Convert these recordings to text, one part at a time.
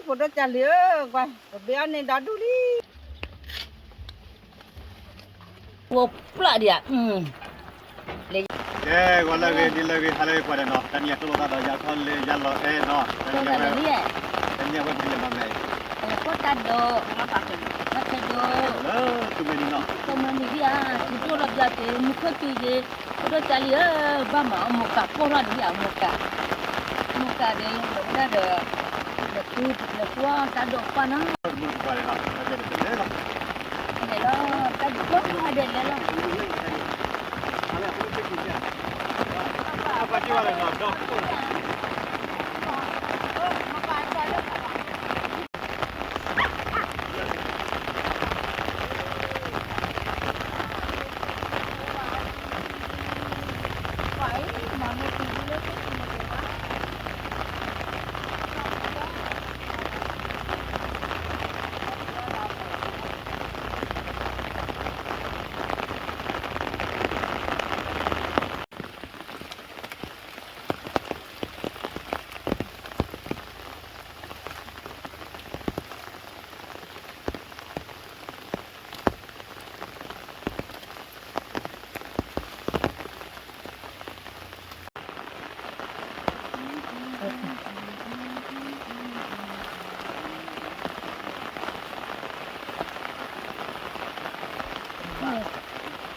ဖိဒိၣ်ကၢ်လံၤဧၢ, ကွၢ် ပဘ့ၣ်အီၣ်န့ၣ်ဒီဒူၣ်လံ. ဝိပျၢ်ဒံးဧါ, ကဲ, ဂီၤလၢအဂ့ၤ နံၤလၢအဂ့ၤ ဟါလၢအဂ့ၤ ပှၤဒီးနီၤ, တနံၤအံၤ တိၢ်လိာ်သးဒီးယၤခီလၢယၤလီၤအဲၣ်နီၤ, တနံၤအံၤဝဲ တနံၤအံၤဝဲပကလဲၤမၤမ့ၢ်, တၢ်တၢ်ဒိၣ်, တမၤနံၤဒံးဧါ, တမၤနံၤဒံးဧါ, တၢ်တၢ်ဒိၣ်လီၤဘျီက့ၤ မူခိၣ်စူၤက့ၤ, ဖိဒိၣ်ကၢ်လံၤဧၢ, ဘၣ်မၤအီၣ်မိၢ်ကးပိၢ်ထီၣ်ဒံးဧါ, မိၢ်ကး, မိၢ်ကးဒီး လီၤဝဲဒၣ်ဒီး လဲၤဃုအီၣ်တၢ်ဒိၣ်ကွၢ်နီၤ, လဲၤလီၤ, တၢ်ဒိၣ်ကွၢ်ဖးဒဲးလဲၤလီၤ.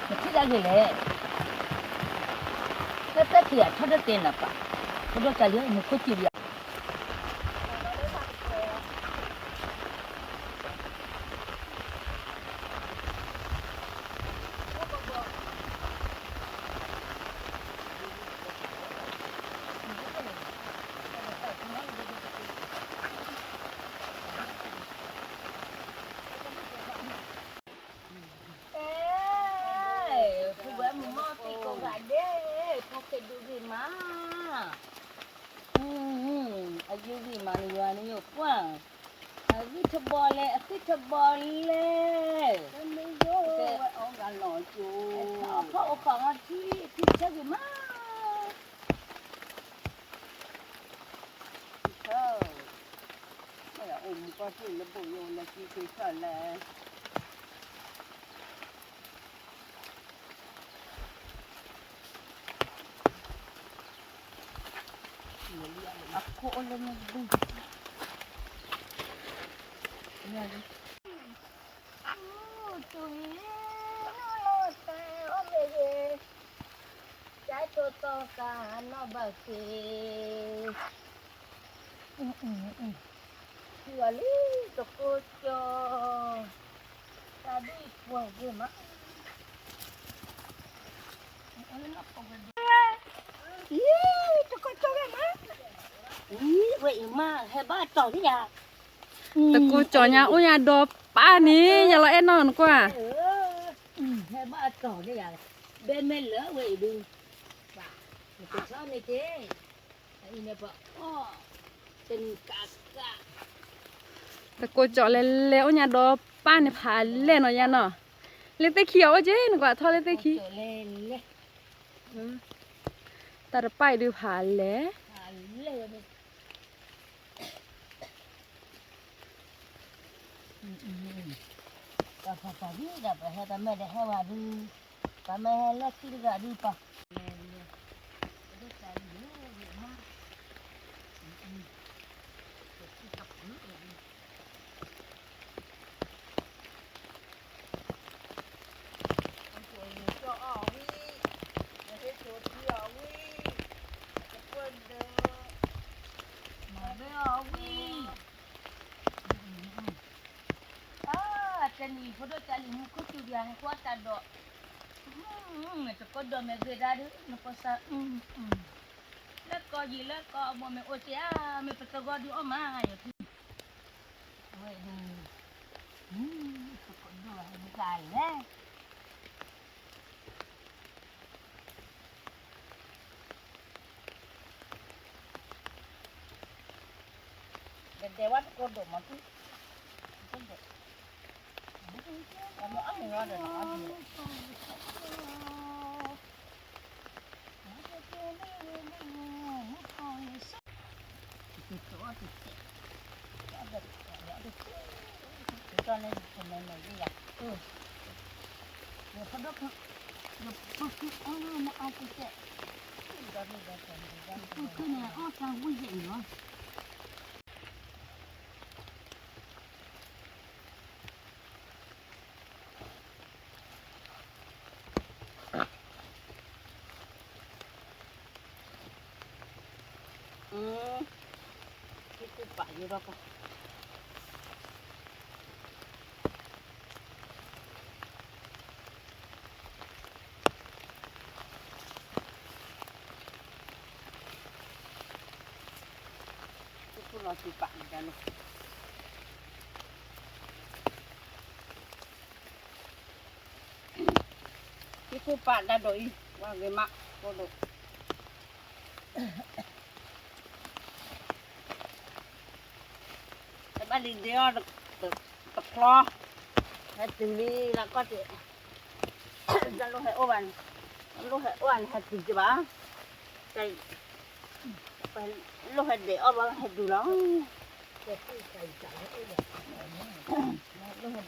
ပထံၣ်ဒၣ်ဂ့ၤလဲၣ်, တၢ်တၢ်ခံးအထီၣ်တသ့နၤပၢ်, ဖိဒိၣ်ကၢ်လံၤ မူခိၣ်စူၤဒံးဧါ. အဲ, ပဝဲမုၢ်မီၢ်သံကိးဂၤဒဲး, ဖိၣ်ဃဲဒုးဂ့ၤမး, အယုၢ်ဂ့ၤမး နယွၤနယိာ်ကွၢ်, အဂံၢ်ထဘီလဲၣ်, အဃံထဘီလဲၣ်, ဝဲအီၣ်ဂၤလီၤကၠိ, ထီၣ်အိၣ်ခိးထံ, ထံဆၢဂ့ၤမး, ထံဆၢ, အိၣ်မူကီၢ်ထံလၢဘိၣ်ယိၣ်လၢကံထံဆၢလဲၣ်. အခိၣ်အိၣ်လၢမ့ၢ်ဘုၣ်, ကၠိလီၤသးအီၣ်မ့ၢ်ဂ့ၤ, ကၠိတိသီသးနီၢ်ဘၣ်က့ၤ, ထံအီၤလံတကိးကၠိ, တၢ်ဒ်ပှၤဂ့ၤမး, အံၤတကိးကၠိဂ့ၤမး, အံၤဝဲအံၤမး ဟဲဘၣ်တီၤလံယၤ, တကိးကၠိညါအိၣ်ညါဒီးပၢ်န့ၣ် ယလီၤအဲၣ်နီၢ်နကွၢ်, ဟဲဘၣ်တီၤလံယၤ, ဘဲမဲာ်လၢဝဲအံၤဒုး, နကဆီန့ၣ်က့ၤ တကိးကၠိလဲၤလဲၤအိၣ်ညါဒီးပၢ်န့ၣ်ဖးလဲၢ်နီၤယါနီၤ, လၢသ့ၣ်ခံအအိၣ်က့ၤ နကွၢ်ထီၣ်လၢသ့ၣ်ခံ, တၢ်တပၢ်အံၤဒုးဖးလဲၢ် ပှၤပှၤပှၤဒ်ဒီး ပှၤဟဲတၢ်မဲာ်ဒီးဟဲဝဲဒုး, ပှၤမ့ၢ်ဟဲလၢခံတဂၤဒုးပှၤ, ကၠီအီၣ်ဝံၤ, ကၠီအီၣ်ဝံၤ, အါ, တနံၤဖိဒိၣ်ကၢ်လံၤ မူခိၣ်စူၤဒံး ဟဲကွၢ်တၢ်ဒီး, တကိးဒီးမ့ၢ်ဂ့ၤဒၣ်ဒုး နကိးစၢ်, လၢကီၢ်ယံၤလၢကီၢ်အဘိမ့ၢ်အိၣ်က့ၤဧါ, မ့ၢ်ပသဂီၢ်ဒုးအီၣ်မးယၤ, အဝဲဒုး, တကိးဒီးဟဲမုၢ်ကၢ်လဲၣ် ဒဲဒဲဝဲတကိးဒိၣ်မး, တကိးဒိၣ်, အမ့ၢ်အီၣ်မ့ၢ်ဝဲဒီးနအီၣ်မ့ၢ်, တကိးဒိၣ်, တကိးဒိၣ်, တကိးဒိၣ်, တကိးဒိၣ်, တကိးဒိၣ်, ဟံၣ်ကူၣ်ပာ်ယိဒီးကီၢ်, ဟံၣ်ကူၣ်လီၤစံးပာ်န့ၣ်ဒၣ်လီၤ. ဟံၣ်ကူၣ်ပာ်တၢ်ဒိးအံၤ ဝါဂ့ၤမး ကိၢ်ဒိၣ်, တဘၣ်လံဒ့အီၣ် တချီ, ဟဲတုၤလံလၢကီၢ်တ့ၢ်, တၢ်လိၣ်ဟဲအိၣ်ဘၣ်န့ၣ်, တၢ်လိၣ်ဟဲအိၣ်ဘၣ်န့ၣ် ဟဲတုၤကဘၣ်, လိၣ်ဟဲဒ့အီၣ်ဘၣ်ဟဲတုၤလီၤ, လိၣ်ဟဲဒ့အီၣ်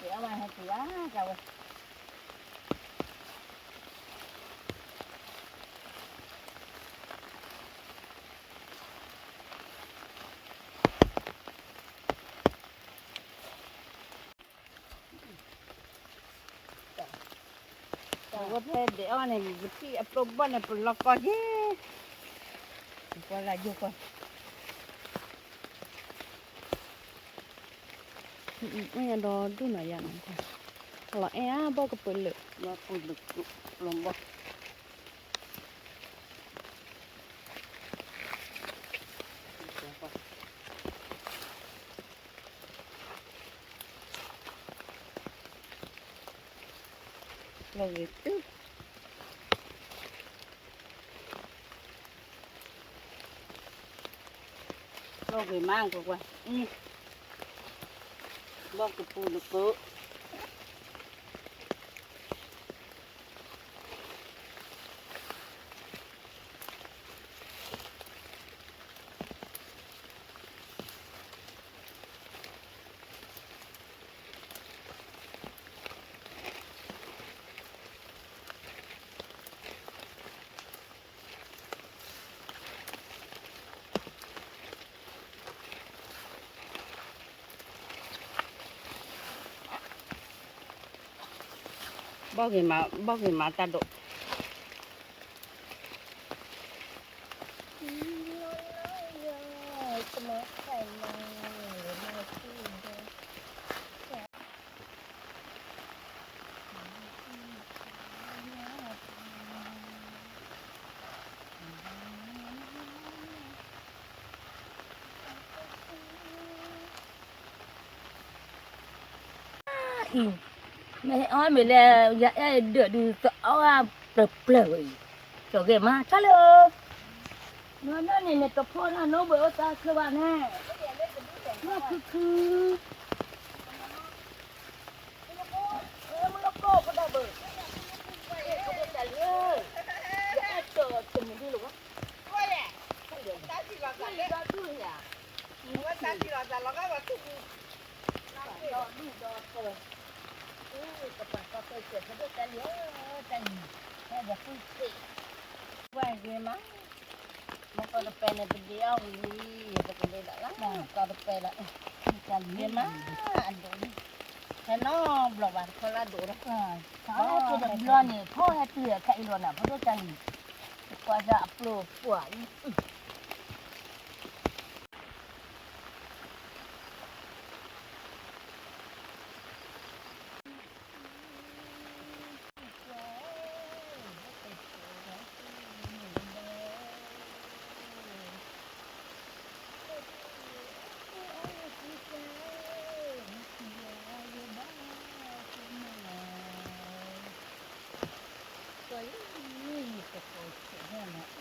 ဘၣ်ဟဲတုၤဘၣ် တၢ်ဝဲ တၢ်ဝဲဖဲဒဲးအီၣ်န့ၣ် ပထံၣ်အပျိၢ်ဘီၣ်န့ၣ် ပလီၢ်ကီၢ်က့ၤ, ပကွၢ်လၢယိၣ်ကွၢ်, အဒီဒူၣ်နီၤယၤနီၤ, လီၤအဲၣ်အါဘီၣ်ကပၢၤလၢာ်, ဘီၣ်ပူၤလၢာ်ပျိၢ်ဘီၣ် လီၤဂ့ၤတု, လီၤဂ့ၤမးကွၢ်ကွၢ်, ဘီၣ်ကပူၤတကိး ဘီၣ်ဂ့ၤမး ဘီၣ်ဂ့ၤမးတၢ်ဒိး အံၤ, မ့ၢ်အီၣ်မ့ၢ်လဲၣ်, ယအဲၣ်ဒၢးဒုး သအီၣ်အါပျၢၤပျၢၤဝဲအံၤ, ကၠီၤဂ့ၤမး တၢ်လၢ, နနီၢ်န့ၣ် နတဖိနီၢ်နိဘၣ်အိၣ်သးခဲဘၣ်န့ၣ်, နီၢ်ခုခု မ့ၢ်လီၤကိၢ်ဖိဒၣ်ဘၣ်, ယအဲၣ်တီၢ်တမုာ်ဒ်လီၤဝဲ, ဒီဒူၣ်ညါ, ဒီဒူၣ်ဒီးပၢၢ်, ကပာ်ကီၢ်ပဲၢ်စၢၤ ဖိဒိၣ်တၢ်လံၤဧၢ, တၢ်လံၤ, ဟဲဒီးပုၢ်သ့ၣ်, ဝဲဂ့ၤမး, မ့ၢ်ကီၢ်တပဲန့ၣ် ပဒ့အီၣ်ဝံၤလံ, ပကဒ့ဒၣ်လၢကီၢ်တပဲလီၤ, တၢ်လံၤမး, အဒိးလံ, ဟဲနီတဘျီဘၣ် တခီလၢအဒိးဒီး, တဘျီန့ၣ် ဖီဟဲတုၤအခါအံၤလီၤနၤ ဖိဒိၣ်တၢ်လံၤ, ပကွၢ်စၢ်အပျိၢ်ပှ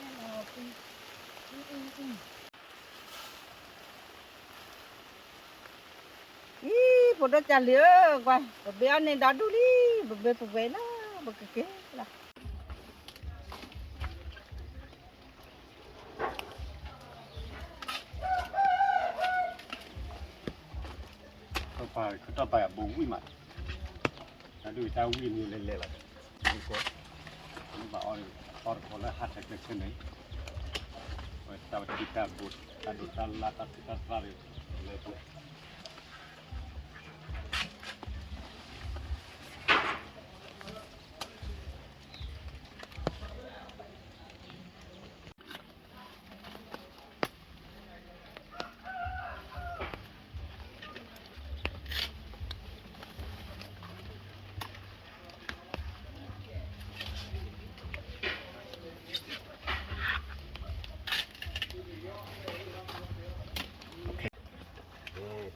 ၢ်လံ အံၤ ဖိဒိၣ်ကၢ်လံၤဧၢ, ကွၢ် ပဘ့ၣ်အီၣ်န့ၢ်ဒီဒူၣ်လံ, ပဘ့ၣ်ပဝဲလီၤ, ပကက့ၤလီၤ. ပ ပှၤကတီၢ်ပာ်အဘိဝံၣ်မး, တၢ်ဒုးတၢ်ဝံၣ်မ့ၢ်လဲၤလဲၤလီၤ, မ့ၢ်ကီး, မ့ၢ်ဘၣ်အီၣ်, အီၣ်တခီလၢဟးထဲကျဲဆၢန့ၣ်, ဝဲတၢ်ဝဲတံၢ်တၢ်ဘိ, တၢ်ဒိးတၢ်လၢ်တၢ်သံတၢ်သၣ်ဒီး, လဲၤကျဲ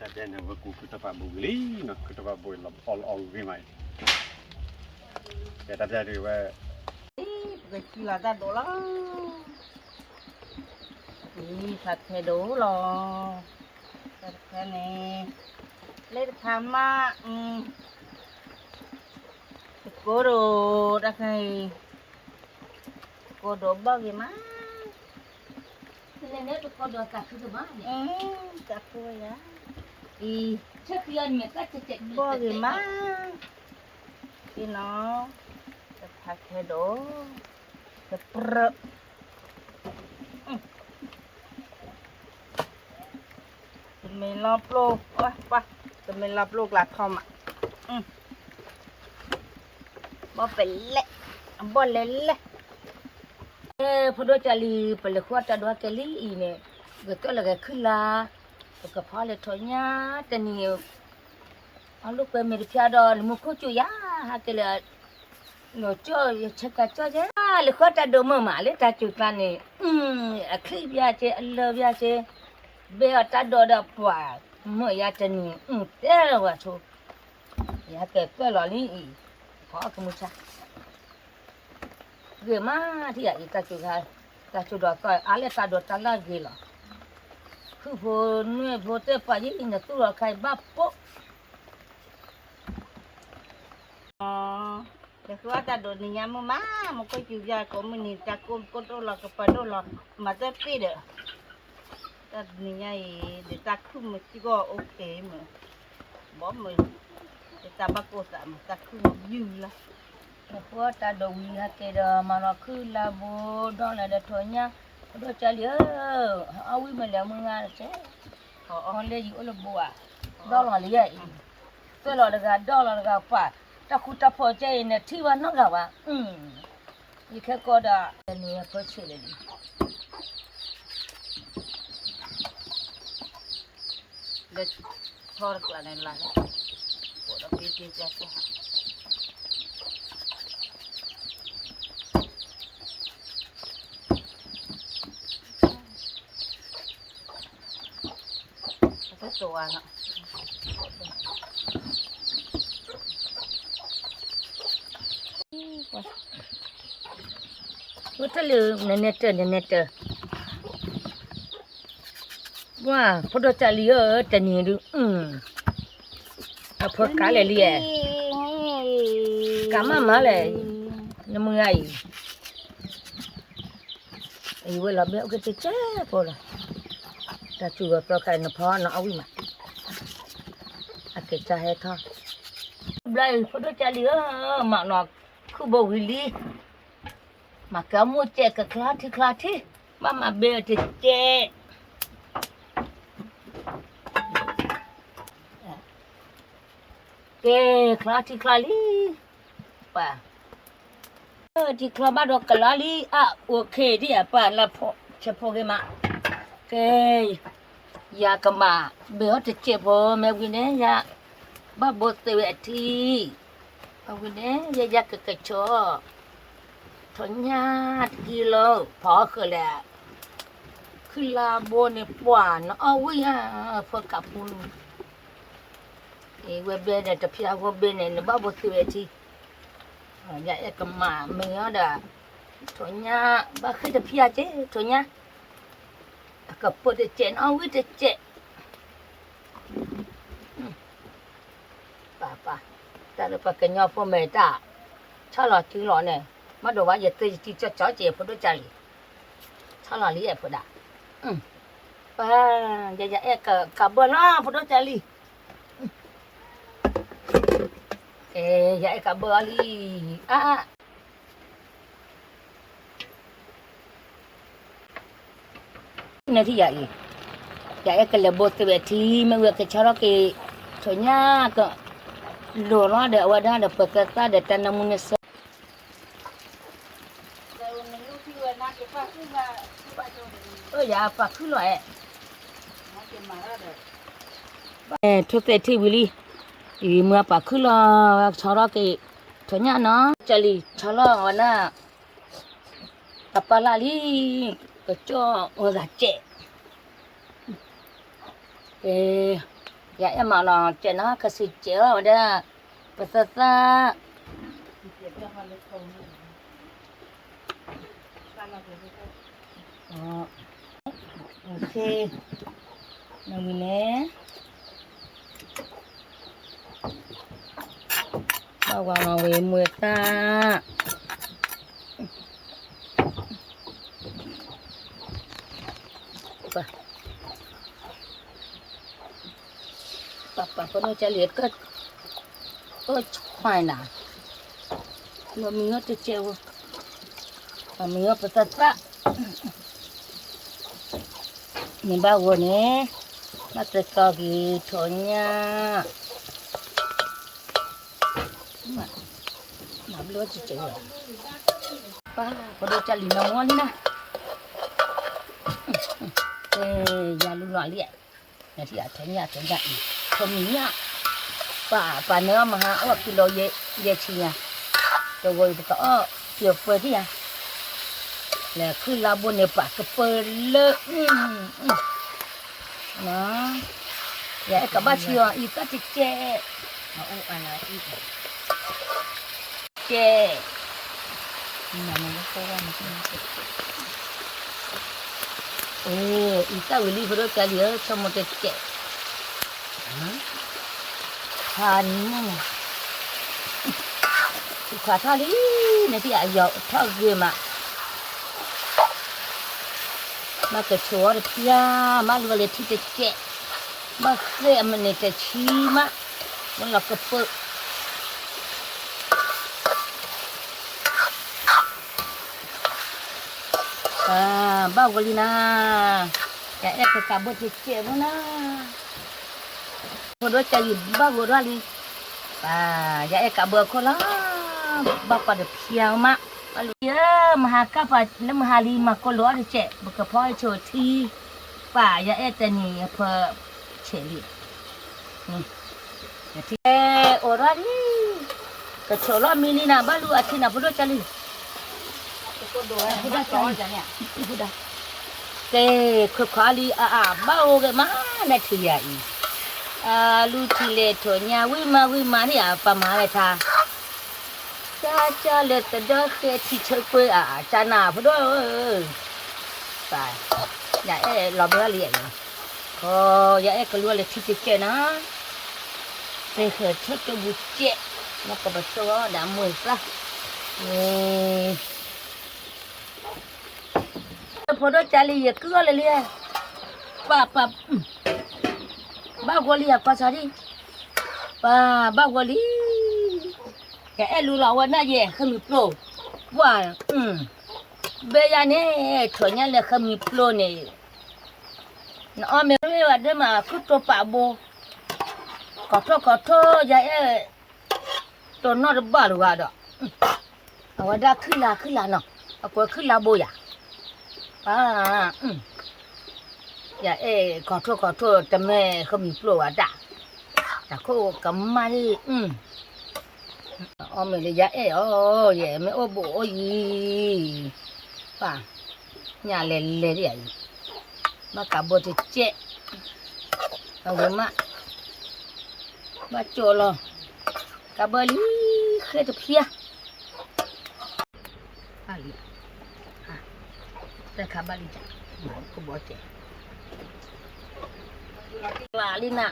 တၢ်တဲန့ၣ် ဝဲကူခုတၢ်ပာ်ဘိဂ့ၤလံနီၤ, ခုတၢ်ပာ်ဘိလီၤအီၣ်လီၤအီၣ်ဂ့ၤမးအံၤ, ကဲတၢ်တဲဒ်ဝဲ, ပကစံၣ်လီၤတၢ်ဒိးလီၤ, အံၤဖးခဲဒိၣ်လီၤ, တၢ်တခါန့ၣ်, လၢတခါမး, တကိးဒိၣ်, တၢ်ခါအံၤ, တကိးဒိၣ်ဘီၣ်ဂ့ၤမး တကိးဒိၣ်သးခုကမးန့ၣ်, သးခုဝဲယၤ, အံၤ, ဘီၣ်ဂ့ၤမး, အံၤနီၤ, တဖးခဲဒိၣ်, တပြၢး, တမ့ၢ်လီၤပျိ, ပှၤ, တမ့ၢ်လီၤပျိကျါထီမး, ဘီၣ်ပလဲၣ်, ဘီၣ်လဲၣ်လဲၣ်, ဖိဒိၣ်ကၢ်လံၤ ပလဲၤဃုအီၣ်တၢ်ဒိးဟဲက့ၤလံအံၤန့ၣ်, ဂဲၤကၢၣ်လၢဂဲၤခုၣ်လါ, ပကဖီလၢထီၣ်ညါတနံၤ, အီၣ်လိာ်ကွဲမ့ၢ်တဖျါဒီး နမူခိၣ်ကၠူၣ်ယၤဟဲက့ၤလၢ နီၢ်ကၠီၣ်ယဆဲကၤကၠီၣ်ကဲ, လဲၤဃုအီၣ်တၢ်ဒိးမုာ်မး လၢတၢ်စူၤကျါန့ၣ်, အချံၣ်ဘၣ်က့ အလၢဘၣ်က့, ဘဲအီၣ်တၢ်ဒိးဒီးပှၤ, မုာ်ယၤတနံၤ, တဲလီၤဝဲဆိ, ယဟဲက့ၤကၢၣ်လီၤလံအံၤ, ဖီအီၣ်ကမူၣ်ဆါ ဂ့ၤမးထံၣ်ယၤအံၤ, တၢ်စူၤ, တၢ်စူၤဒီးကီၢ် အါလၢတၢ်ဒိးတၢ်လၢ်ဂ့ၤလီၤ, ဟုၣ်ဖိနွဲၣ်ဖိသ့ၣ်ပှၤယံၤ နသူၣ်လီၤခါအံၤဘၣ်ပိာ် လဲၤဃုအီၣ်တၢ်ဒိးနံၤညါမုာ်မး, မူခိၣ်ကၠူၣ်ယၤကိးမုၢ်နံၤ တၢ်ကိၢ်ကိၢ်ဒိၣ်လီၤ ကပၤဒိၣ်လီၤ, မၤသ့ပ့ၢ်ဒီး, တၢ်နံၤညါအံၤ ဒုးတၢ်ခုၣ်မုာ်စ့ၢ်ကီး အိၣ်က့ၤမုာ်, ဘီမုာ်, ဒုးတၢ်ဘၣ်ကိၢ်သးမုာ် တၢ်ခုၣ်မုာ်ယုၢ်လီၤ, လဲၤဃုအီၣ်တၢ်ဒိးဝံၤဟဲက့ၤဒီး မၤလီၤခုၣ်လါဘိဒီလီၤဒီးထီၣ်ညါ, ဖိဒိၣ်ကၢ်လံၤဧၢ, အီၣ်ဝံၣ်မ့ၢ်လဲၤမုၢ်ဂၤတကဲ, အီၣ်လၢယံၤအိၣ်လၢဘိဧါ, ဒီလီၤလံယဲအံၤ, သွဲၣ်လီၤတဂၤ ဒီလီၤတဂၤပှၤ, တၢ်ဃူတၢ်ဖိးကဲအံၤန့ၣ် ထံၣ်ဘၣ်နီတဂၤဘၣ်, ယခဲကီးဒီး တနံၤအဖိဆံးလၢာ်လံ, လၢထီတကျါန့ၣ်လၢ်လၢ, ဒီးပ့ပ့ကဲကဲ အသၢတိၤဝါနီၤ, ဝဲတလၢ နနဲတၢၢ် နနဲတၢၢ်, ပှၤ ဖိဒိၣ်ကၢ်လံၤဧၢ တနံၤဒုး, အဖိကါလဲၣ်လံဧါ, ကါမးမးလဲၣ်, နမုၢ်ဂၤအံၤ အံၤဝဲလီၤဘဲအိၣ်က့ၤတကဲဖိလီၤ, တၢ်စူၤဂီၤသီခါအံၤ နဖီနီၤအီၣ်ဝံၣ်မး, အက့ၤကၢ်ဟဲထီၣ်, ဘျီအံၤ ဖိဒိၣ်ကၢ်လံၤဧၢ, မၤနီၢ်ခုၣ်ဘိဝံၤလံ, မၤကဲမိၢ်ကဲကချါထံချါထံ, ဘၣ်မၤဘဲအတကဲ ကဲ ချါထံချါလံ, ပှၤ, ထံချါဘၣ်ဒီးကလီလံ, အအိၣ်ခ့ဒံးအပှၤလၢဖိ, ဆဲးဖိဂ့ၤမး, ကဲ, ယၤကမၤဘဲအီၤတစဲးဖိ မ့ၢ်ဝံၤန့ၣ် ယၤဘၣ်ဘိသ့ဝဲအထံ, မ့ၢ်ဝံၤန့ၣ် ယၤယၤကကဆီ, ထီၣ်ညါတကံလီၤ, ဖီဃၢၤလဲၣ်, ခုလါဘိန့ၣ်ပှၤ နအီၣ်ဝံၣ်ဧါ, ဖိကးပူၤ အံၤဝဲဘဲန့ၣ် တဖျါဖိဘဲန့ၣ် နဘၣ်ဘိသ့ဝဲအထံ, ယအဲၣ်ကမၤမ့ၢ်အီၤဒီး, ထီၣ်ညါ, ဘၣ်ဃ့တဖျါက့ၤ ထီၣ်ညါ, အကပၢတစဲး နအီၣ်ဝံၣ်တစဲး, ပၢ်ပၢ်, တၢ်လၢပှၤကညီဖိမဲာ်တၢ်, ဆီၣ်လီၤစုလီၤန့ၣ်, မ့ၢ်ဒိးဝဲယသ့ယထံကၠီကၠီက့ၤ ဖိဒိၣ်ကၢ်လံၤ, ဆီၣ်လီၤလံအဲၣ်ဖိဒၣ်, ပၢ်, ယဲယအဲၣ်ကဘၢလီၤ ဖိဒိၣ်ကၢ်လံၤ, ကဲ, ယအဲၣ်ကးဘၢအီၤလံ, အါ, နထံၣ်ယၤအံၤ, ယအဲၣ်ကလဲၤဘိသ့ဝဲထံ မ့ၢ်ဝံၤကဆီထီၣ်က့ၤ, ထိၣ်ညၣ်က, လိၤလီၤဒီးအဝဲဒၣ်ဒီးပသၢသၣ်ဒီးတၢ်နၢမူနစၢ ယပာ်ခုၣ်လီၤအဲၣ်, ထိၣ်သဲးထံၣ်ဝံၤလံ, အံၤမ့ၢ်ပာ်ခုၣ်လီၤ, ဆီထီၣ်က့ၤ, ထိၣ်ညၣ်နီၤ ကၠီလံ ဆီထီၣ်ဝဲဒၣ်, အပၢ်လၢ်လံ, ကကၠီၣ်ဝဲဂၤကဲး ကဲ, ယအဲၣ်မးလီၤ ကဲးနီၤ ကစံးကဲးအီၤဝဲဒၣ်, ပသၢသၣ်, နဝံၤန့ၣ်, ဘၣ်ဝၤမၤဝဲမွဲသၣ် ပာ်ပာ်ဖိဒိၣ်ကၢ်လံၤ, အိၣ်ခွါနၤ, လီၤမံၤအီၤတကဲးဝဲ, လီၤမံၤအီၤပသၢသၣ်, န့ၣ်ဘၣ်ဂီၤန့ၣ်, ဘၣ်သၢသီက့ၤထိၣ်ညၣ်, မၤဘျီတကဲးဝဲ, ပာ်ဖိဒိၣ်ကၢ်လံၤနီၤမီၢ်လံနၤ, ယလူလီၤလံ, နထံၣ်အထိၣ်ညၣ်ထိၣ်ညၣ်အံၤ, ထိၣ်မံၤညၣ်, ပာ်ပာ်န့ၢ်အီၣ်မဟါအီၣ်ခံလီၤယဲၢ်ဆံညါ, တဝီပကအီၣ်ပျဲၤပှဲၤထံၣ်ယါ, လဲၤခုၣ်လါဘိန့ၣ်ပာ်ကပၢၢ်လၢ, ယအဲၣ်ကဘၣ်ဆံအီၤ အံသၣ်တကဲး, ကဲး အံသၣ်ဝံၤလံဖိဒိၣ်ကၢ်လံၤဧၢ ဆိကမိၣ်တကဲး, ဖးန့ၣ်, ခွါထီၣ်လံ, နထံၣ်အယီၤထီၣ်ဂ့ၤမး ဘၣ်ကဆိးအီၤတဖျါ, ဘၣ်လူၤအီၤလၢထံတကဲး, ဘၣ်ဃ့အမ့ၢ်န့ၣ်တဆံမး, ဝဲလီၤကပၢၢ်, ဘၣ်ဂီၤလံနၤ, ယအဲၣ်ကကးဘၢတကဲးဖိနၤ ဖိဒိၣ်ကၢ်လံၤဘၣ်ဂီၤဒၣ်လံ, ယအဲၣ်ကးဘၢအခိၣ်လီၤ, ဘၣ်ပှၤတဖျါမး, ဘၣ်လူၤဧၢ, မဟါကၢ်ပှၤလၢမဟါလံ မၤကိၢ်လိာ်အီၤတကဲး, ပကဖီအဆိထံ, ပၢ်ယအဲၣ်တနံၤအဖၢ, ဆဲးလံ, ထံအိးထီၣ်လံ, ကဆိးလီၤမံလံနၤ ဘၣ်လူၤအထံနၤဖိဒိၣ်ကၢ်လံၤ ကဲ, ခွဲးခွါလံအအါ ဘၣ်အိၣ်ဂ့ၤမး နထံၣ်ယၤအံၤ, အလူၤထံၣ်လဲၤထိၣ်ညါ ဝံၣ်မးဝံၣ်မးန့ၣ် အပၢ်မၤဝဲထါ, ကၢ်ကၢ်လၢသဒၢဃဲထံဆၢကွ့အတၢ်နၢ်ဖိဒိၣ်ဧၢ, ယအဲၣ်လီၤဘၢလံ, ယအဲၣ်ကလူၤလၢထံကဲကဲနၤ, သ့ၣ်ဃဲၤထၢၣ်ကၠိဘူးကဲ, လၢကပတိၢ်ဒီးအမုာ်သၣ်, ဖိဒိၣ်ကၢ်လံ ယကုၢ်အီၤလၢလံ, ပၢ်ပၢ်, ဘၣ်ဂီၤလံယကွၢ်စၢ်ဒံ, ပၢ်ဘၣ်ဂီၤလံ, ယအဲၣ်လူလီၤဝဲဒၣ်ယဲ ဃမံၤပျိ, ပှၤ, ဘဲယၤန့ၣ် ထိၣ်ညါလၢဃမံၤပျိန့ၣ်, နအီၣ်မ့ၢ်ဝဲဒၣ်မး ခုၣ်တိပာ်ဘိ, ကီၢ်ထိၣ်ကီၢ်ထိၣ် ယအဲၣ် တိၢ်နီၣ်တဘၣ်လၢၤဘၣ်ဒီး, အဝဲဒၣ်ခုၣ်လါခုၣ်လါနီၤ, အကွဲးခုၣ်လါဘိယၤ, ပၢ်, ယအဲၣ်ကီၢ်ထိၣ်ကီၢ်ထိၣ် တမ့ၢ်ဃမံၤပျိဘၣ်တၢ်, တၢ်ခိၣ်ကမၣ်လံ, အီၣ်မ့ၢ်လၢယအဲၣ်အီၤ, ယမ့ၢ်အိၣ်ဘူးအိၣ်ယံၤ, ပၢ်, ညၣ်လဲၤလဲၤဒ်အံၤ, ဘၣ်ကးဘိတကဲး, အဝဲမး, ဘၣ်ကၠိလီၤ, ကးဘၢလံ, ဃဲတဖျါ ဘၣ်လံ, တခါဘၣ်လံ, ခိၣ်ဘီကဲး, လၢလံနၤ,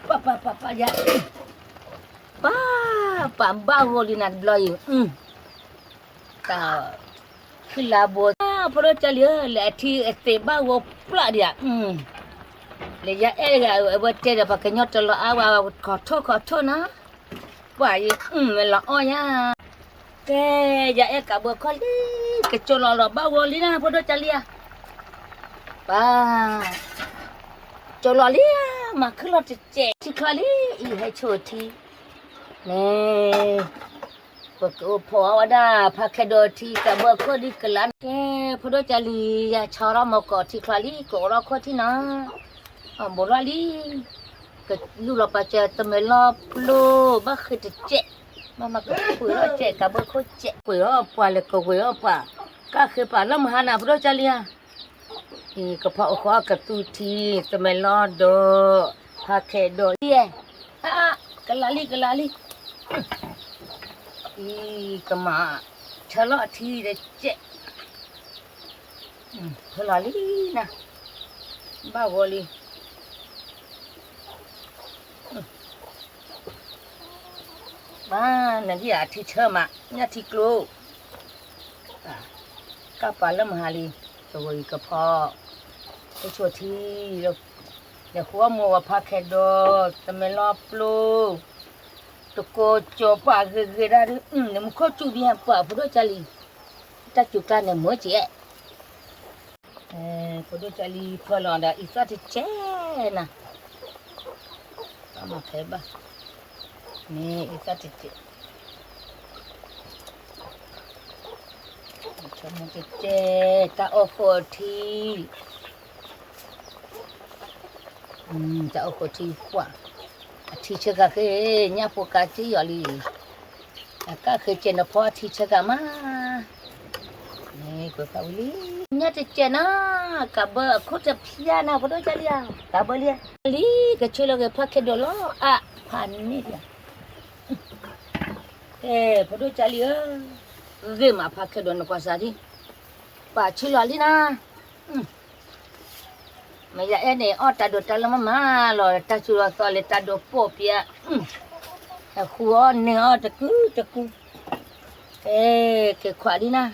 ပၢ်ပၢ်ပၢ်ပၢ်ယၤ, ပၢ်, ပၢ်ဘၣ်ဂီၤလံနၤတဘျီအံၤ, တၢ်, ခုၣ်လါဘိ, ဖိဒိၣ်ကၢ်လံဧၢ လဲၤအထံအသ့ၣ်ဘၣ်ဂီၤပျၢ်ဒံးဧါ, လၢယအဲၣ်ဂၤအဝဲတဲဒီး ပှၤကညီတလီၤအါဝဲ ခီၣ်ထိၣ်ခီၣ်ထိၣ်နီၤ, ပှၤယအုၣ်မ့ၢ်လီၤအီၣ်ယၤ, ကဲ, ယအဲၣ်ကးဘၢခီၣ်လံ, ကကၠီလီၤလီၤဘၣ်ဝီလံနၤ ဖိဒိၣ်ကၢ်လံဧါ, ပၢ်, ကၠီလီၤလံ, မၤခုၣ်လီၤတစဲး ထံချီလံ, အံၤဟဲဆိၣ်ထံ, န့ၣ် ပကအိၣ်ဖှိၣ်အီၣ်ဝဲဒၣ် ဖါခဲဒိးထံ ကးဘၢခိၣ်ဒ်ကလါန့ၣ်, ကဲ, ဖိဒိၣ်ကၢ်လံ, ယဆါထီၣ်မီၢ်ကီၢ်ထံချီလံ ကအိၣ်ထီၣ်ခိၣ်ထံနီၤ, အဘူးထီၣ်လံ, ကလူလီၤပာ်စၢၤ တမဲာ်လီၤပျိ ဘၣ်ဃ့တစဲး, ဘၣ်မၤကပှ့ၤထီၣ်စဲး ကးဘၢခိၣ်စဲး ပှ့ၤအီၣ်ပှၤလဲၤကဝဲၤအီၣ်ပှၤ, ကၣ်ဃ့ပာ်လၢမဟါနၤ ဖိဒိၣ်ကၢ်လံဧါ, အံၤကဖီအိၣ်ဃီအကသူထံ တမဲာ်လီၤဒီး ဖါခဲဒိးလံ, ကလါလံ ကလါလံ, အံၤကမၤ ထၢလီၤအထံတစဲး, ထၢလီၤလံနၤ, ဘၣ်ဂီၤလံ, ဘၣ်နဒံၣ်အထံဆၢမး ညၣ်ထံကျိ ကၢ်ပာ်လၢမဟါလံ, တဝဲအံၤကဖီ, ကဆိၣ်ထံ, လဲၤဃုအီၣ်မူဝဲဖါခဲဒိး, တမဲာ်လီၤပျိ, တကိးကၠီၤပှၤဂ့ၤဂ့ၤဒၣ်ဒုး, နမူခိၣ်စူၣ်ဘံဟဲပှၤ ဖိဒိၣ်ကၢ်လံ, တၢ်စူၤကျါန့ၣ် မ့ၢ်ကဲ, ဖိဒိၣ်ကၢ်လံ ဖၢလီၤဒီးအံသၣ်တစဲးနၤ, ဘၣ်မၤဖဲဘၣ်, မ့ၢ်အံသၣ်တစဲး ဆိကမိၣ်တကဲ, တၢ်အိၣ်ဃိးထံ, တၢ်အိၣ်ဃိးထံပှၢ်, အထံဆၢကၤဃ့, ညၣ်ဖိကၤစ့ယီၤလံ, အကၣ်ဃ့ကဲနဖီအထံဆၢကၤမး, ကွဲးဖးဝံၤလံ, ညၣ်တကဲနၤ, ကးဘၢအခိၣ်တဖျါနၤ ဖိဒိၣ်ကၢ်လံဧါ, ကးဘၢလံဧါ, လံ, ကဆၢလီၤက့ၤဖးခဲဒိးလီၤအါ, ဖးန့ၣ်လံ ကဲ, ဖိဒိၣ်ကၢ်လံဧၢ, ဂ့ၤမးဖးခဲဒိးနကွၢ်စၢ်ဒံး, ပာ်ဆူၣ်လီၤလံနၤ, မ့ၢ်ယအဲၣ်န့ၣ် အီၣ်တၢ်ဒိးတၢ်လၢမးမးလီၤ, တၢ်စူၤလီၤသီလၢတၢ်ဒိးပိာ်ပျဲ, အဃုအီၣ်န့ၢ်အီၣ်တကူတကူ, ကဲ, က့ၤခွးလံနၤ,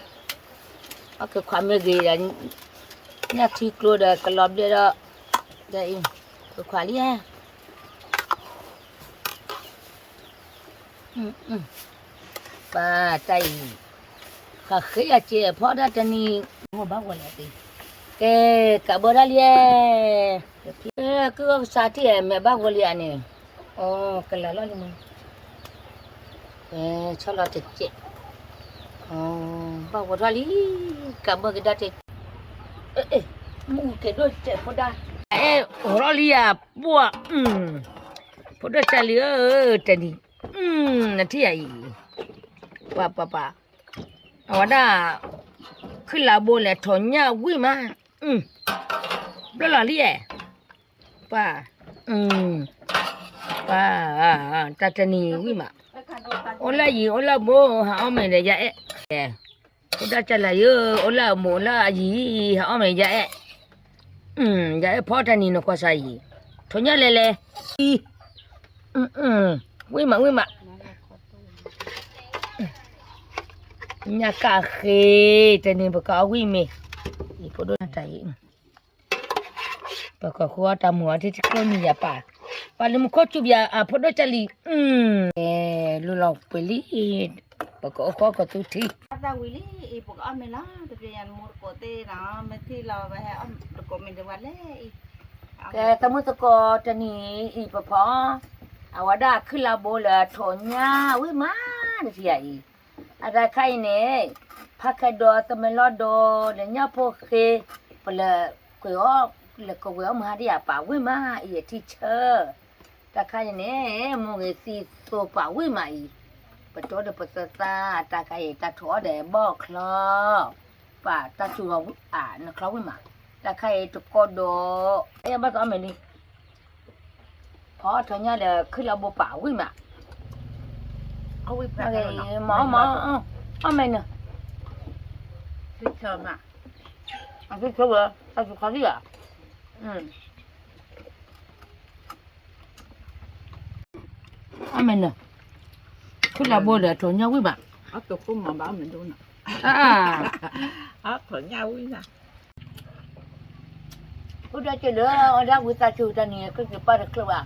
အီၣ်က့ၤခွးမ့ၢ်ဂ့ၤဒီး, ညၣ်ထံကျိဒီးကလီၤဘျဲၣ်ဒီး, က့ၤခွးလံဧါ ပၢ်တၢ်အံၤ, ဃးဃ့အကဲအဖီဒၣ်တနံၤ, ဘၣ်ဂီၤလံ, ကဲ, ကးဘၢဒၣ်လံ, ကကစၢ်ထံၣ်မဲာ်ဘၣ်ဂီၤလံဧါန့ၣ်, အိ, ကလၤလီၤလံမး, ဆီလီၤတစဲး, ဘၣ်ဂီၤထီၣ်လံ, ကးဘၢကဒါတ, မူကဲဒိၣ်စဲးဖိဒၣ်, အဲၣ်အိးထီၣ်လံဧါ, ပှၢ်, ဖိဒိၣ်ကၢ်လံဧၢ, တနံၤ, နထံၣ်ယၤအံၤ, ပှၤပှၤပှၤ, အဝဲဒၣ်, ခုၣ်လၤဘိလဲၤထိးညၣ်ဝံၣ်မး, ဘျီၣ်လီၤလံဧါ, ပှၤ, ပှၤ, တၢ်တနံၤဝံၣ်မး, အိၣ်လၢအယံၤအိၣ်လၢအဘူး ဟးအီၣ်မ့ၤဒီးယအဲၣ်, ဖိဒၣ်ကၢ်လံဧၢ, အိၣ်လၢအဘူးလၢအယံၤ ဟးအီၣ်မ့ၤယအဲၣ်, ယအဲၣ်ဖီတနံၤနကွၢ်စၢ်အံၤ, ထိးညၣ်လဲၤလဲၤ, ဝံၣ်မးဝံၣ်မး, ညၣ်ကၣ်ဃ့, တနံၤပကအီၣ်ဝံၣ်မ့ၤ, ဖိဒိၣ်တၢ်အံၤ ပကီၢ်ဃုအီၣ်တၢ်မူအီၤထံတကျိနံၤယၤပၢ်, ပှၤလၢမူခိၣ်စူၤဘံယၤအဖိဒိၣ်ကၢ်လံ, လူလီၤပှ့ၤလံ, ပကအိၣ်ဃီကသူထံ, သၣ်ဝံၤလံအံၤ ပကအီၣ်မ့ၤလီၤ, တပျဲယၤနမိၢ်တကိးသ့ၣ်နီၤ, မ့ၢ်ထံၣ်လီၤဝဲဟဲအီၣ်တကိးမ့ၤဒံးဝဲလဲၣ်အံၤ, ကဲ သမုၢ်သကိးတနံၤအံၤပဖီ, အဝဲဒၣ်ခုၣ်လၤဘိလၢထိးညၣ်ဝံၣ်မး တထံၣ်ယၤအံၤ, အတၢ်ခါအံၤန့ၣ်, ဖါခဲဒိးသမ့ၢ်လီၤဒိး လၢညၣ်ဖိဃ့, ပလဲၤကွဲးအီၣ်, လဲၤကဝဲၤအီၣ်မဟါဒံးယၤပာ်ဝံၣ်မးအံၤအထံဆၢ, တၢ်ခါအံၤန့ၣ်, မိၢ်ဂ့ၤသံသိးပာ်ဝံၣ်မးအံၤ, ပတိဒီးပသၢသၣ် တၢ်ခါအံၤ တၢ်ထိးအီၣ်ဒီးဘီၣ်ချီ, ပာ်တၢ်စူၤအနချီဝံၣ်မး, တၢ်ခါအံၤတကီဒီး, ဘၣ်သးအီၣ်မ့ၤလံ ဖီအီၣ်ထိးညၣ်ဒီးခုၣ်လၤဘိပာ်ဝံၣ်မး, မ့ၢ်, အီၣ်မ့ၤန့ၣ်, အီၣ်မ့ၤန့ၣ်, ခုၣ်လၤဘိဒီးထိးညၣ်ဝံၣ်မး, အီၣ်ထိးညၣ်ဝံၣ်မး, အီၣ်ထိးညၣ်ဝံၣ်မး, ဖိ ဒီးက့ၤလၢအီၣ်ဒၣ်ဝံသးစူၤတၢ်န့ၣ် ကျိၣ်စ့ပၢ်တချုးဘၣ်,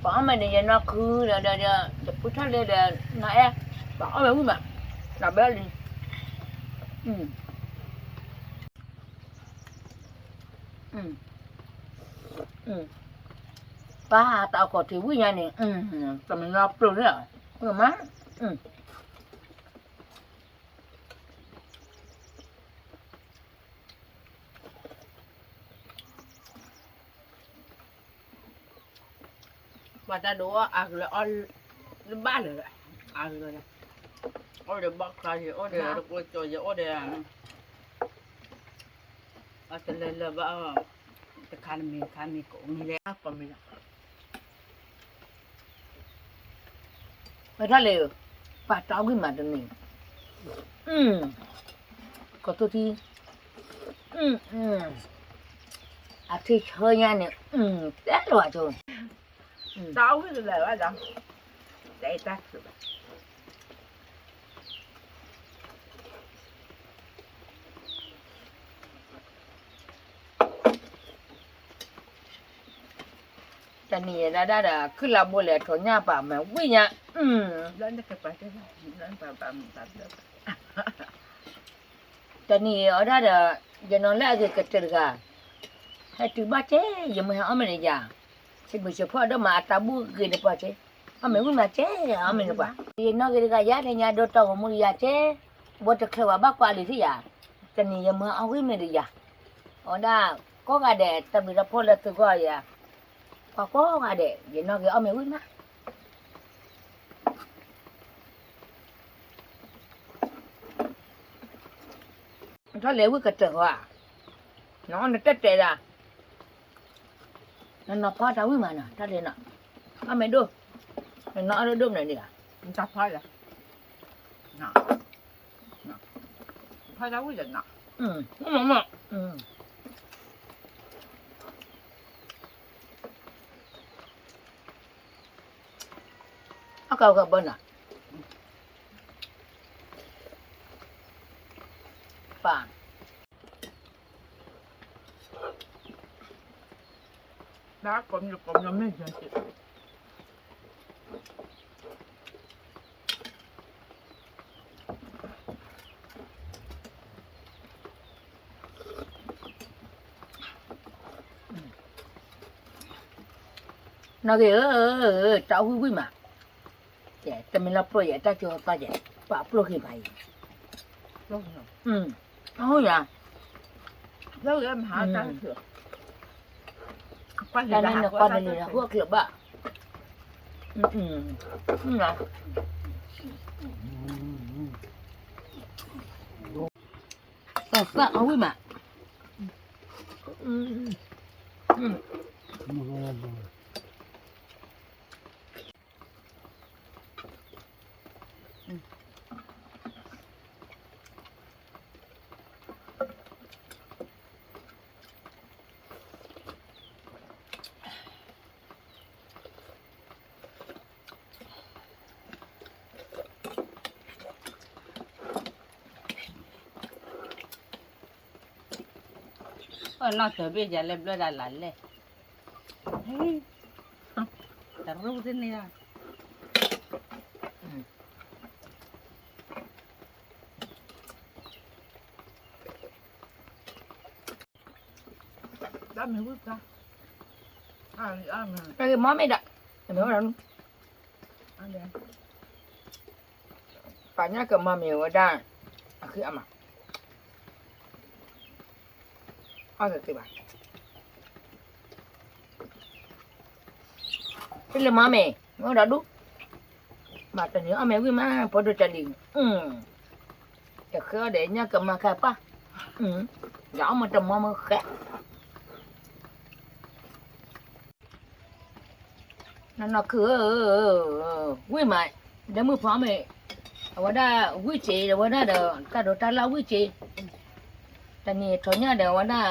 ပှၤအီၣ်မ့ၢ်န့ၣ် ယနီၢ်ခုဒီး ဒီး ဒီး ယဖုထီၣ်လဲဒီး နီၢ်အဲၣ်, ပှၤအီၣ်မ့ၢ်ဝံၣ်မး, နီၢ်ဘဲလံ, ပၢ်တၢ်အီၣ်ကီၢ်ထံးဝံၣ်ညါန့ၣ်, တမ့ၢ်လၢပျိန့ၣ်, မး ပှၤတၢ်ဒိးအီၣ်အါကလၢအီၣ်လၢဘၣ်လၢၤ, အါကလၢ, အိၣ်ဒီးဘီၣ်ချါယံၤ အိၣ်ဒီးတကိးကၠီယံၤ အိၣ်ဒီး အတလၢလၢဘၣ်, တခါတမံၤတခါမံၤကိးမံၤလဲၣ် ကိးမံၤလီၤ. ဝဲဒၣ်လဲၣ်, ပာ်တၢ်ဝံၣ်မးတန့ၣ်, ကီၢ်သူထံ, အထံဆၢညါန့ၣ်, တဲလီၤအဆိ, တၢ်ဝံၣ်တလၢာ်ဘၣ်ဒီး, တၢ်အ့ၣ်တၢ်ချုးဘၣ် တနံၤယဲဒၣ်ဒၣ်ဒီး ခုၣ်လါဘိလဲၣ် ထိးညၣ်ပာ်မၤဝံၣ်ညါ, တနံၤအီၣ်ဒၣ်ဒီး ယနီၢ်လၢအဂ့ၤကတၢၢ်တဂၤ, ဟဲတုၤဘၣ်ကဲ ယမ့ၢ်ဟဲအီၣ်မ့ၤန့ၣ်ယၤ, ဆံးမုၢ်ဆံးဖှီၣ်ဒိၣ်မး အတၢ်ဘူၣ်ဂ့ၤန့ၣ်ပှၤကဲ, အီၣ်မ့ၤဝံၣ်မးကဲ, အီၣ်မ့ၤန့ၣ်ပှၤ, ယနီၢ်ဂ့ၤတဂၤယၤ တညါဒိၣ်တီၢ်ဂီၤမူယၤကဲ, ဘိတချုးဘၣ် ဘၣ်ကွၢ်လံၤထံၣ်ယၤ, တနံၤယမ့ၢ်ဟဲအီၣ်ဝံၣ်မ့ၤဒီးယၤ, အဝဲဒၣ်ကိးဂၤဒဲး တၢ်ဘျုးတၢ်ဖှိၣ်လၢသုဂီၢ်ယၤ, ပှၤကိးဂၤဒဲး ယနီၢ်ဂ့ၤအီၣ်မ့ၤဝံၣ်မး ထီၣ်လဲၤဝံၣ်ကတၢၢ်ဃီဧါ, နအီၣ်နတဲတဲဒၣ်, နနီၤဖီတၢ်ဝံၣ်မးနီၤ တၢ်လဲၤနီၤ, အီၣ်မ့ၤဒိၣ်, နနီၤအီၣ်ဒိၣ်ဒိၣ်မးန့ၣ်ဒၣ်, တၢ်ဖီလဲၣ်, ဖီတၢ်ဝံၣ်လဲၣ်နီၤ, မ့ၢ်မ့ၢ် အကဘၣ်နီၤ, ပၢ်, တၢ်ကိးမံၤကိးမံၤမ့ၢ်ယၤက့ၤ နီၢ်ဂ့ၤဧၢ, တၢ်ဝံၣ်ဝံၣ်မး, တမ့ၢ်လၢပျိယဲ တၢ်ကၠိသးယဲ, ပှၤပျိက့ၤမးအံၤ, အယၤ, တၢ်န့ၣ်နကွၢ်န့ၣ်လံ ဟိၣ်အချၢးဘၣ်, သးအဝံၣ်မး အနီၢ်တၢၤဘ့ၣ်ယၤလဲၣ်ဘျၢဒၣ်လၢ်လဲၣ်, တရူးသ့န့ၣ်, တၢ်မ့ၢ်ဝံၣ်ဖျါ, တၢ်ဂ့ၤမီၢ်မ့ၢ်ဒၣ်, ပာ်ညၣ်ကမီၢ်မ့ၢ်ဝဲဒၣ်, အဃံအမး, အီၣ်ကသ့ဘၣ်, ဖဲလၢမီၢ်မ့ၢ် မ့ၢ်အိၣ်ဒီးဒူၣ်, မၤတနံၤအီၣ်မ့ၤဝံၣ်မး ဖိဒိၣ်တလံၤ, တဃ့အီၣ်ဒီးညၣ်ကမၤခါပၢ်, ယအီၣ်မ့ၤတမီၢ်မ့ၢ်ဃဲး နီၢ်နီၢ်ခုၣ်ဧၢ, ဝံၣ်မး, ဒီးမုၢ်ဖီမ့ၢ်, အဝဲဒၣ်ဝံၣ်စ့, အဝဲဒၣ်ဒီး တၢ်ဒိးတၢ်လၢ်ဝံၣ်စ့, တနံၤထိးညၣ်ဒီး အဝဲဒၣ်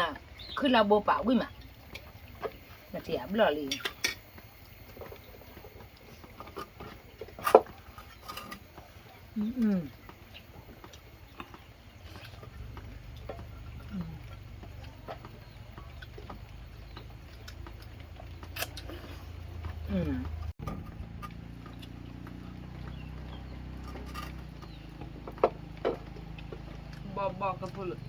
ခုၣ်လၢဘိပာ်ဝံၣ်မး, နထံၣ်အဘျီၣ်လံ. ဘီဘီကဖိလၢ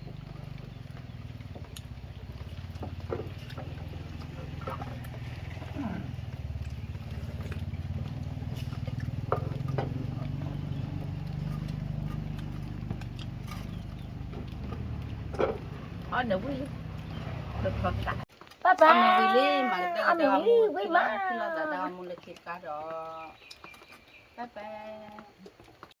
အီၣ်နဝံၣ်လံ, တထီသး, အီၣ်နဝံၣ်လံ, မၤကတၢၢ်ကတၢၢ်အီၣ်မူဝံၣ်မး, ဖံလီၤသးဒီးအီၣ်မူလၢခံတခါဒီး, ပၢ်ပၢ်.